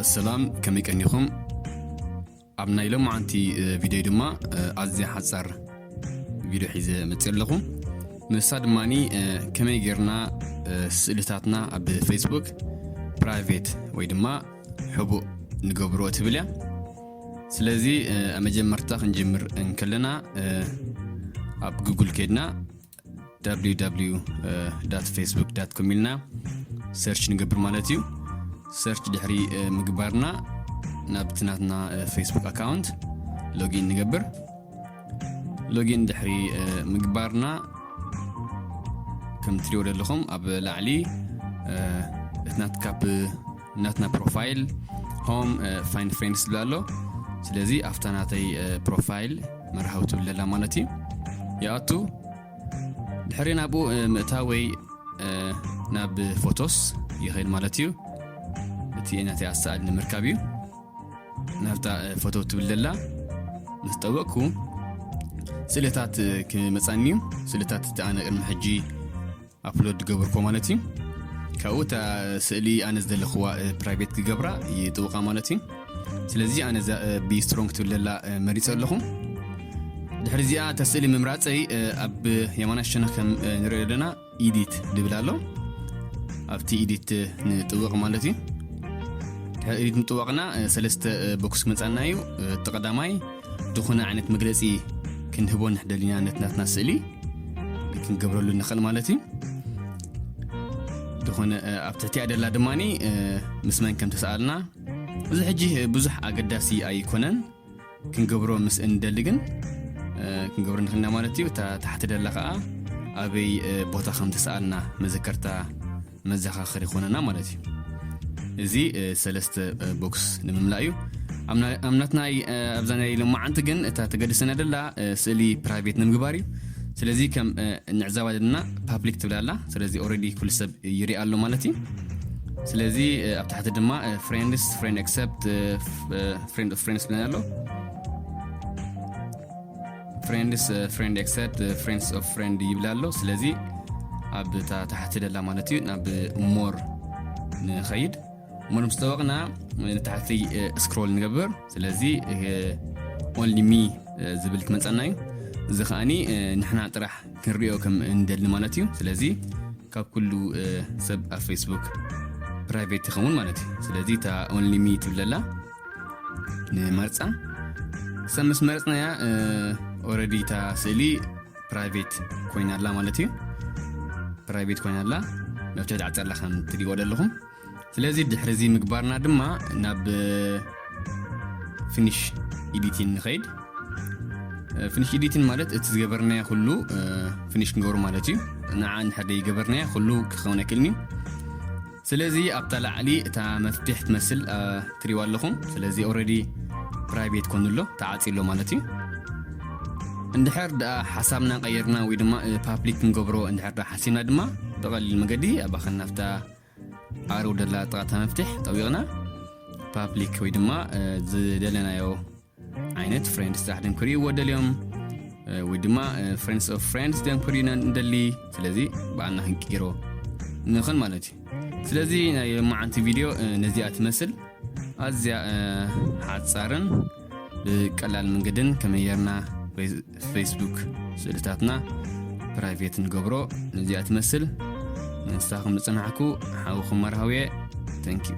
ሰላም፣ ከመይ ቀኒኹም? ኣብ ናይ ሎማዓንቲ እ፣ ቪድዮ ድማ እ፣ ኣዝያ ሓጻር ቪድዮ ሒዘ መጽእ ኣለኹ። ንሳ ድማኒ እ፣ ከመይ ጌርና እ፣ ስእልታትና ኣብ ፌስቡክ ፕራይቬት ወይ ድማ ሕቡእ ንገብሮ ትብል እያ። ስለዚ እ፣ ኣብ መጀመርታ ክንጅምር እንከለና እ፣ ኣብ ጉግል ከድና www facebook com ኢልና ሰርች ንገብር ማለት እዩ። ሰርች ድሕሪ እ፣ ምግባርና ናብቲ ናትና እ፣ ፌስቡክ ኣካውንት ሎጊን ንገብር። ሎጊን ድሕሪ እ፣ ምግባርና ከም ትሪኦ ዘለኹም ኣብ ላዕሊ እ፣ እቲ ናትካ ፕ- ናትና ፕሮፋይል ሆም ፋይንድ ፍሬንድስ ዝብል ኣሎ። ስለዚ ኣብታ ናተይ እ፣ ፕሮፋይል መርሃው ትብል ዘላ ማለት እዩ። ይኣቱ ድሕሪ ናብኡ እ፣ ምእታወይ እ፣ ናብ ፎቶስ ይኸይድ ማለት እዩ። እቲ ናተይ ኣሰኣል ንምርካብ እዩ። ናብታ እ፣ ፎቶ ትብል ዘላ ምስ ጠወቅኩ ስእልታት እ፣ ክመጻኒ እዩ። ስእልታት እቲ ኣነ ቅድሚ ሕጂ ኣፕሎድ ዝገበርኩ ማለት እዩ። ካብኡ እታ ስእሊ ኣነ ዝደለኽዋ እ፣ ፕራይቬት ክገብራ ይጥውቃ ማለት እዩ። ስለዚ ኣነ እዛ እ፣ ቢ ስትሮንግ ትብል ዘላ እ፣ መሪጸ ኣለኹ። ድሕሪ እዚኣ እታ ስእሊ ምምራጸይ እ፣ ኣብ የማናይ ሸነኽ ከም እ፣ ንሪኦ ዘለና ኢዲት ድብል ኣሎ። ኣብቲ ኢዲት እ፣ ንጥውቕ ማለት እዩ። ድሕሪ ኢዲት ምጥዋቕና እ፣ ሰለስተ እ፣ ቦክስ ክመጻና እዩ። እ፣ እቲ ቀዳማይ ዝኾነ ዓይነት መግለጺ ክንህቦ ንሕደል ኢና ነቲ ናትና ስእሊ ክንገብረሉ ንኽእል ማለት እዩ። ዝኾነ እ፣ ኣብ ትሕቲኣ ደላ ድማኒ እ፣ ምስ መን ከም ተሰኣልና እዚ ሕጂ እ፣ ብዙሕ ኣገዳሲ ኣይኮነን። ክንገብሮ ምስ እንደሊ ግን እ፣ ክንገብሮ ንኽእልና ማለት እዩ። እታ ታሕቲ ደላ ከዓ ኣበይ እ፣ ቦታ ከም ተሰኣልና መዘከርታ መዘኻኸሪ ይኾነና ማለት እዩ። እዚ እ፣ ሰለስተ እ፣ ቦክስ ንምምላእ እዩ። ኣብ ና- ኣብ ናትና እ፣ ኣብዛ ናይ ሎማዓንቲ ግን እታ ተገድሰና ደላ እ፣ ስእሊ ፕራይቬት ንምግባር እዩ። ስለዚ ከም እ፣ ንዕዘባ ዘለና ፓብሊክ ትብል ኣላ። ስለዚ ኦልሬዲ ኩሉ ሰብ ይርኢ ኣሎ ማለት እዩ። ስለዚ እ፣ ኣብ ታሕቲ ድማ ፍሬንድስ ፍሬንድ ኤክሰፕት ፍሬንድ ኦፍ ፍሬንድስ ብለን ኣሎ። ፍሬንድስ ፍሬንድ ኤክሰፕት ፍሬንድስ ኦፍ ፍሬንድ ይብል ኣሎ። ስለዚ ኣብ እታ ታሕቲ ደላ ማለት እዩ ናብ ሞር ንኸይድ። ሞር ምስ ጠወቕና ንታሕቲ እ፣ ስክሮል ንገብር። ስለዚ ኦንሊ ሚ ዝብል ክመፀና እዩ። እዚ ከዓኒ እ፣ ንሕና ጥራሕ ክንሪኦ ከም እንደሊ ማለት እዩ። ስለዚ ካብ ኩሉ እ፣ ሰብ ኣብ ፌስቡክ ፕራይቬት ይኸውን ማለት እዩ። ስለዚ እታ ኦንሊ ሚ ትብል ዘላ ንመርፃ። ሰብ ምስ መረፅናያ ኦረዲ እታ ስእሊ ፕራይቬት ኮይና ኣላ ማለት እዩ። ፕራይቬት ኮይና ኣላ። መብትሕቲ ዓፀላ ከም ትሪእዎ ዘለኹም። ስለዚ ድሕሪ እዚ ምግባርና ድማ ናብ ፊኒሽ ኢዲቲን ንኸይድ። ፊኒሽ ኢዲቲን ማለት እቲ ዝገበርናዮ ኩሉ ፊኒሽ ክንገብሩ ማለት እዩ። ንዓ እንድሕር ዘይገበርናዮ ኩሉ ክኸውን ኣይክእልን እዩ። ስለዚ ኣብታ ላዕሊ እታ መፍትሕ ትመስል እ፣ ትሪዋ ኣለኹም። ስለዚ ኦረዲ ፕራይቬት ኮኑ ኣሎ፣ ተዓፂ ኣሎ ማለት እዩ። እንድሕር ደኣ ሓሳብና ቀይርና ወይ ድማ እ፣ ፓብሊክ ክንገብሮ እንድሕር ደኣ ሓሲብና ድማ ብቐሊል መገዲ ኣባኸን ናብታ ኣረው ደላ ጥቓታ መፍትሕ ጠዊቕና ፓብሊክ ወይ ድማ እ፣ ዝደለናዮ ዓይነት ፍሬንድስ ጥራሕ ድም ክርእይዎ ደልዮም እ፣ ወይ ድማ ፍሬንድስ ኦፍ ፍሬንድስ ድም ክርእዩና እንደሊ። ስለዚ ብኣና ክንቅይሮ ንኽእል ማለት እዩ። ስለዚ ናይ ሎማዓንቲ ቪድዮ እ፣ ነዚኣ ትመስል። ኣዝያ እ፣ ሓጻርን ብቀላል መንገድን ከመይ ጌርና ፌስ- ፌስቡክ ስእልታትና ፕራይቬት ንገብሮ ነዚኣ ትመስል። ንስታኹም ዝጸናሕኩ ሓውኹም መርሃውየ። ተንኪዩ።